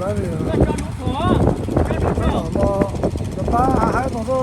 Pab li, pab no, cov pab haib haib no.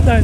Zaj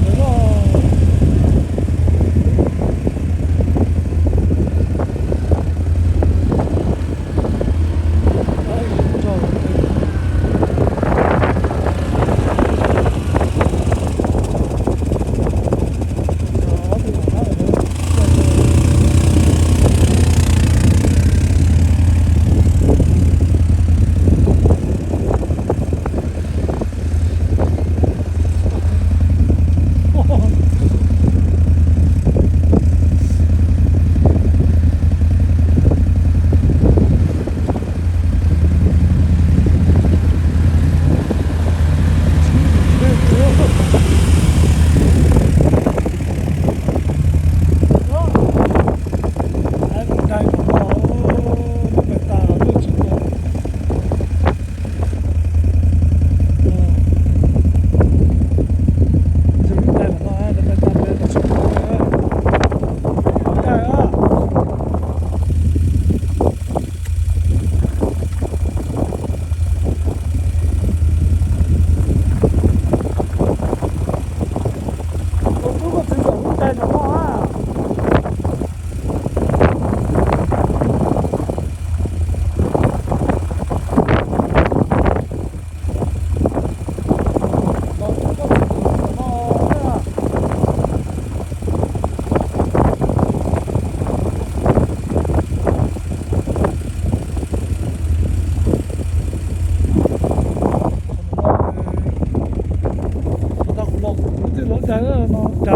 lawv lub, zaj lawv cov no.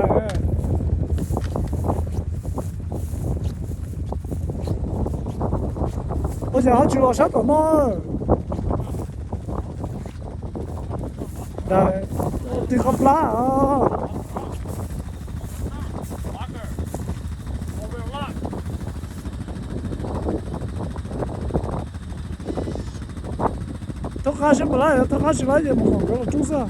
Ua cas ho tsis los sab tom no? Tig qhov plab os. Thoob qab seb puas lab, thoob qab tsis lab ces mus koom nkawd los tsuj xwb.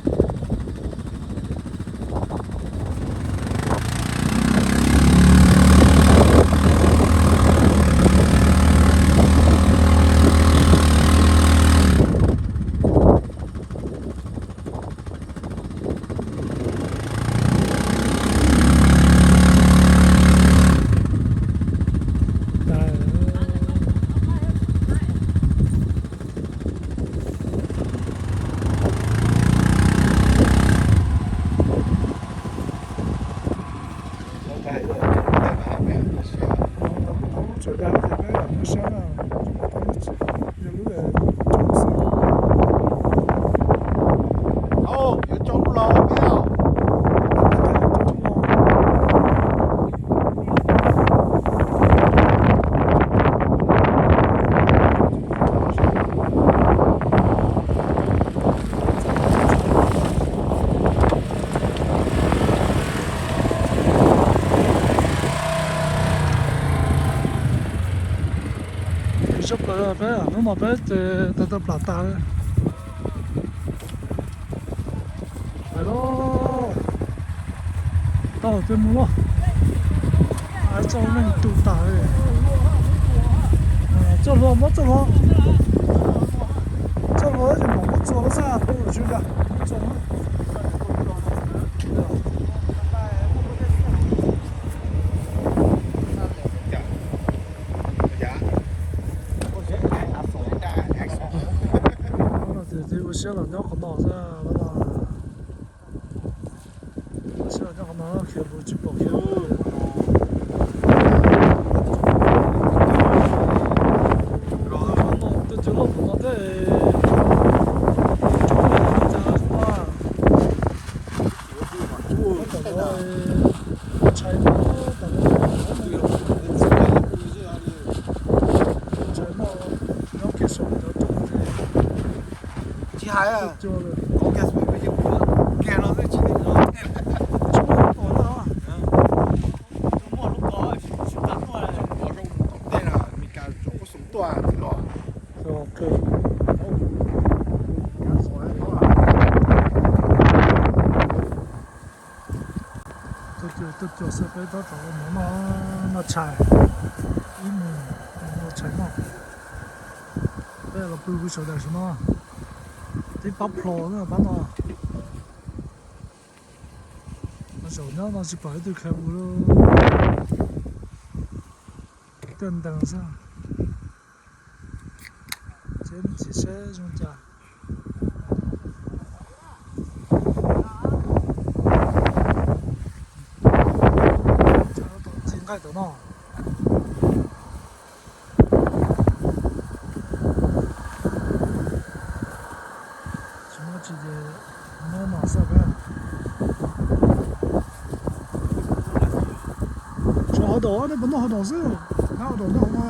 Hnub no peb ces tawg tawg plam tas li. Hais los, tau tej mus los, hais txoj neeg tu tas li. Txoj hlua muab txoj hlua, txoj hlua ces mam muab txua los xwb, peb mus tsis ua cas, muab txua los. Ces ua siab los nyob qhov no xwb, ua siab los nyob qhov no khiav mus tsis pom khiav. Tus cw loj tom no thiab, tom no tshais no, tom no tshais no, nyob kiag saum cov rooj. Tsis hais, kiag no tsis tsis muaj tua na. Muaj lub ko tsis tsis tau tuaj, tom tej no Meskas tsoom kuj xum tuaj los. Tuaj cuag xwb, peb tab tom mus noj, noj tshais, ib mus noj tshais noj. Peb los pw pw saum daim saum no, tib pab plho na pab no. Saum nyob no tsis pom ib tug khav mus li. Tiaj ntees xwb. Ces me ntsis seb zoo cas. Txi nqaij tom no. Tsis muaj tsis ces muab no xwb peb. Tshuav hov daum, nej puas noj hov daum xwb? Nyob hov daum nyob hov no.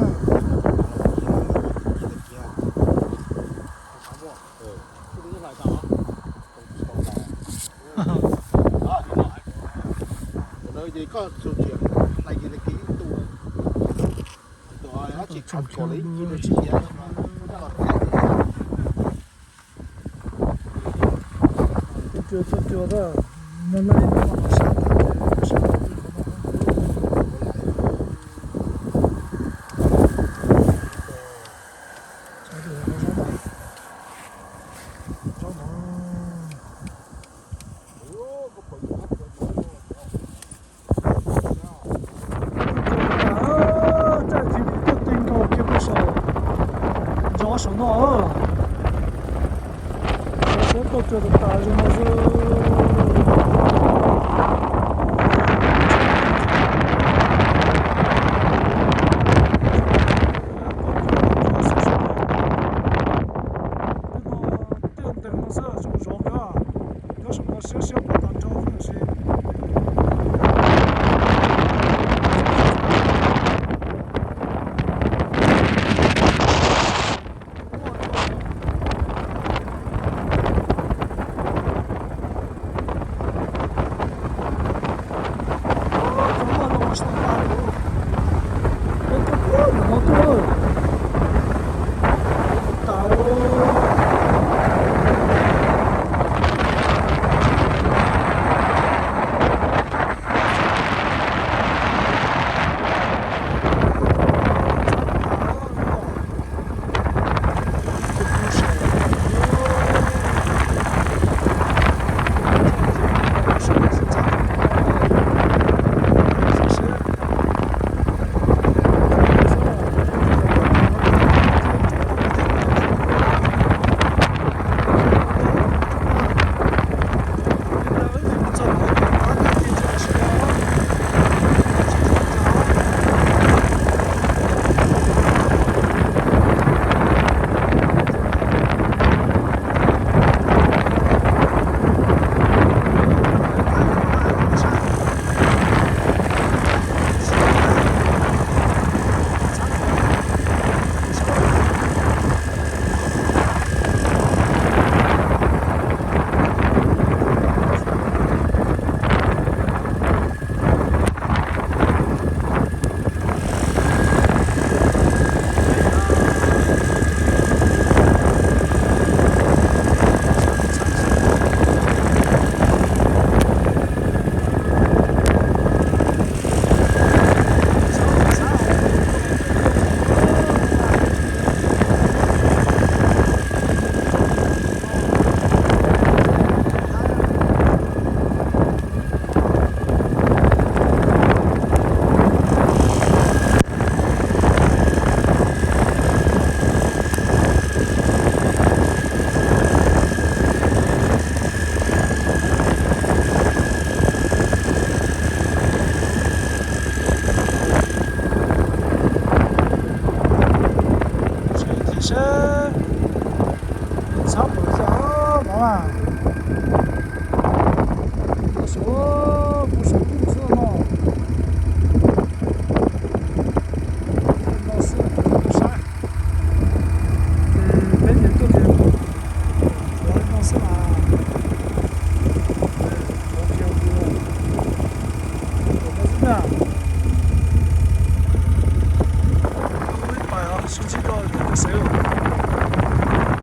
Tuaj cuag, tuaj cuag, no no sab tas, sab tas. Zaub no, zaub no. Caij tiv tiv tuaj ti nkaus kiag pem saum ntsos saum no. Peb tuaj cuag tas tas zoo no xwb. Tej no tiaj ntees no xwb, zoo zov kawg. Nyob saum no siab siab pom tag nrho xwb tab sis. Txhob mus xwb os mov.